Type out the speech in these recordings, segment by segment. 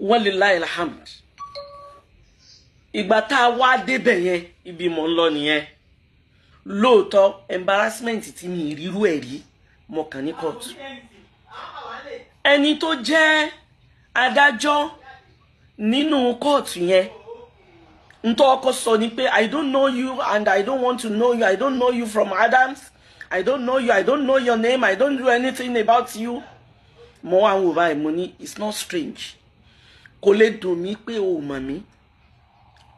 Walilahi alhamd. Ìgbà tá a wá débẹ̀ yẹn, ibi mò ń lọ nìyẹn. Lóòótọ́, embarrassment tí mi ìrírú ẹ̀ rí, mo kàn ní court. Ẹni tó jẹ́ adájọ́ nínú kóòtù yẹn, ntọ́ ọkọ sọ ni pé, "I don't know you and I don't want to know you. I don't know you from Adams. I don't know you. I don't know your name. I don't know anything about you." Mo wá ń wò báyìí, mo ní, "It's not strange." Kò lè dùn mí pé o mọ̀ mí,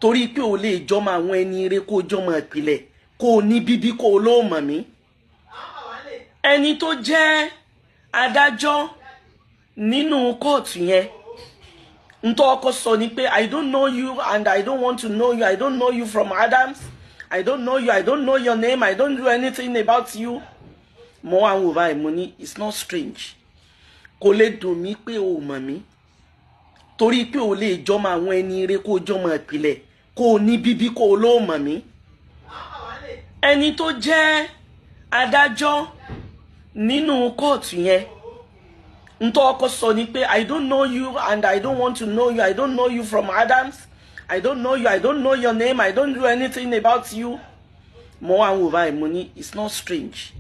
torí pé o lè jọmọ àwọn ẹni eré, kó o jọmọ ìpìlẹ̀, kó o ní bíbí, kó o ló mọ̀ mí. Ẹni tó jẹ́ adájọ́ nínú kóòtù yẹn, ntọ́ ọkọ sọ ni pé, "I don't know you and I don't want to know you. I don't know you from Adams. I don't know you. I don't know your name. I don't know anything about you." Mo wá ń wò báyìí, mo ní, "It's not strange." Kò lè dùn mí pé o mọ̀ mí, torí pé o lè jọmọ àwọn ẹni eré, kó o jọmọ ìpìlẹ̀, kó o ní bíbí, kó o ló mọ̀ mí. Ẹni tó jẹ́ adájọ́ nínú kóòtù yẹn, ntọ́ ọkọ sọ ni pé, "I don't know you and I don't want to know you. I don't know you from Adams. I don't know you. I don't know your name. I don't know anything about you." Mo wá ń wò báyìí, mo ní, "It's not strange."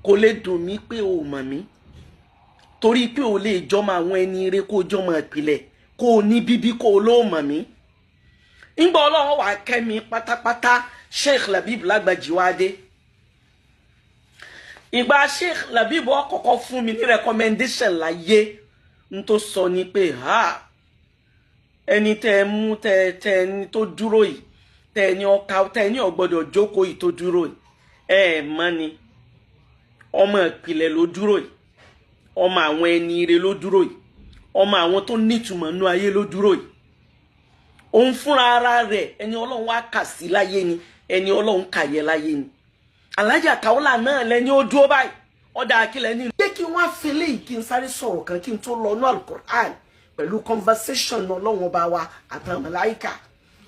Kò lè dùn mí pé o mọ̀ mí, torí pé o lè jọmọ àwọn ẹni eré, kó o jọmọ ìpìlẹ̀, kó o ní bíbí, kó o ló mọ̀ mí. Ńgbà Ọlọ́run wà kẹ́mi pátápátá, Sheikh Labib Lágbàjì wá dé. Ìgbà Sheikh Labib ọkọ̀ọ̀kọ̀ fún mi ní recommendation láyé, n tó sọ ni pé, ha, ẹni tẹ́ ẹ mú, tẹ́ ẹ ní tó dúró yìí, tẹ́ ẹ ní ọkà, tẹ́ ẹ ní ọ̀gbọ́dọ̀ jókòó yìí tó dúró yìí, ẹ ẹ mọ̀ ni, ọmọ ìpìlẹ̀ ló dúró yìí, ọmọ àwọn ẹni ire ló dúró yìí, ọmọ àwọn tó nítumọ̀ nú ayé ló dúró yìí. Òun fúnra ara rẹ̀, ẹni Ọlọ́run wá kà sí láyé ni, ẹni Ọlọ́run kà yẹ láyé ni. Alájà Kaola náà lẹni ó dúró báyìí. Ọ̀dà àkìlẹ̀ ní. Jẹ́ kí wọ́n á fi léyìí, kí n sáré sọ̀rọ̀ kan kí n tó lọ ní Alukur'an pẹ̀lú conversation Ọlọ́run Ọba wa àtàwọn màláíkà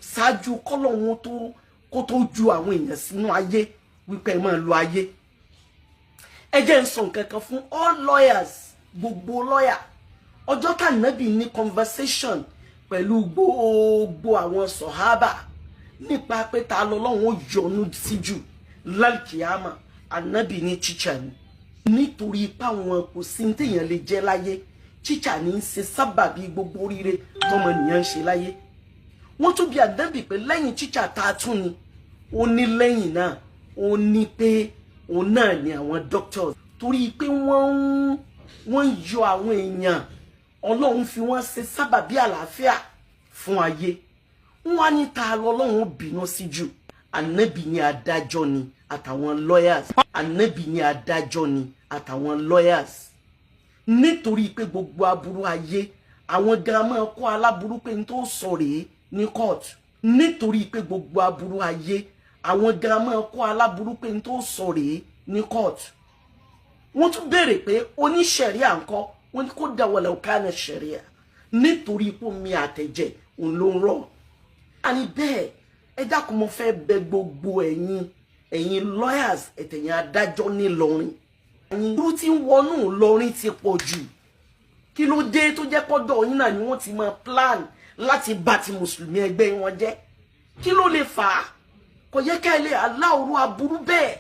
ṣáájú kọ́lọ́run tó kó tó ju àwọn èèyàn sínú ayé wípé ẹ máa lo ayé. Ẹ jẹ́ n sọ nǹkan kan fún all lawyers, gbogbo lawyer. Ọjọ́ tá Nábì ní conversation pẹ̀lú gbogbo àwọn sọ̀hábà nípa pé ta lọ́lọ́run ó yọ́nú sí jù lálkìyàmà, Ànábì ní teacher ni, nítorí ipá wọn kò sí ní téèyàn lè jẹ́ láyé. Teacher ní í ṣe sábàbí gbogbo oríire tọmọnìyàn ń ṣe láyé. Wọ́n tún bí Ànábì pé lẹ́yìn teacher, tá a tún ni? Ó ní lẹ́yìn náà, ó ní pé òun náà ni àwọn doctors, torí pé wọ́n ń yọ àwọn èèyàn, Ọlọ́run fi wọ́n ṣe sábàbí àlàáfíà fún ayé. Wọ́n á ní ta lọ́lọ́run ó bínú sí jù? Ànábì ní adájọ́ ni àtàwọn lawyers. Ànábì ní adájọ́ ni àtàwọn lawyers, nítorí pé gbogbo aburú ayé, àwọn gan máa kó aláburú pé n tó sọ rèé ní court. Nítorí pé gbogbo aburú ayé, àwọn gan máa kó aláburú pé n tó sọ rèé ní court. Wọ́n tún béèrè pé oníṣẹ̀ríà ńkọ́? Wọ́n ní kó dáwọ́lẹ̀ ọ̀kánà ṣẹ̀ríà, nítorí pé omi àtẹ̀jẹ̀ òun ló ń rọ̀. Àní bẹ́ẹ̀, ẹ dákun, mo fẹ́ bẹ̀ gbogbo ẹ̀yin lawyers, ẹ̀tẹ̀yìn adájọ́ nílọrin. Ẹ̀yin irú tí ń wọnú Ìlọrin ti pọ̀ jù. Kí ló dé tó jẹ́ pọ́dọ̀ yín náà ni wọ́n ti máa plan láti bà ti mùsùlùmí ẹgbẹ́ wọn jẹ́? Kí ló lè fà á? Kò yẹ ká ilé aláòrú aburú bẹ́ẹ̀.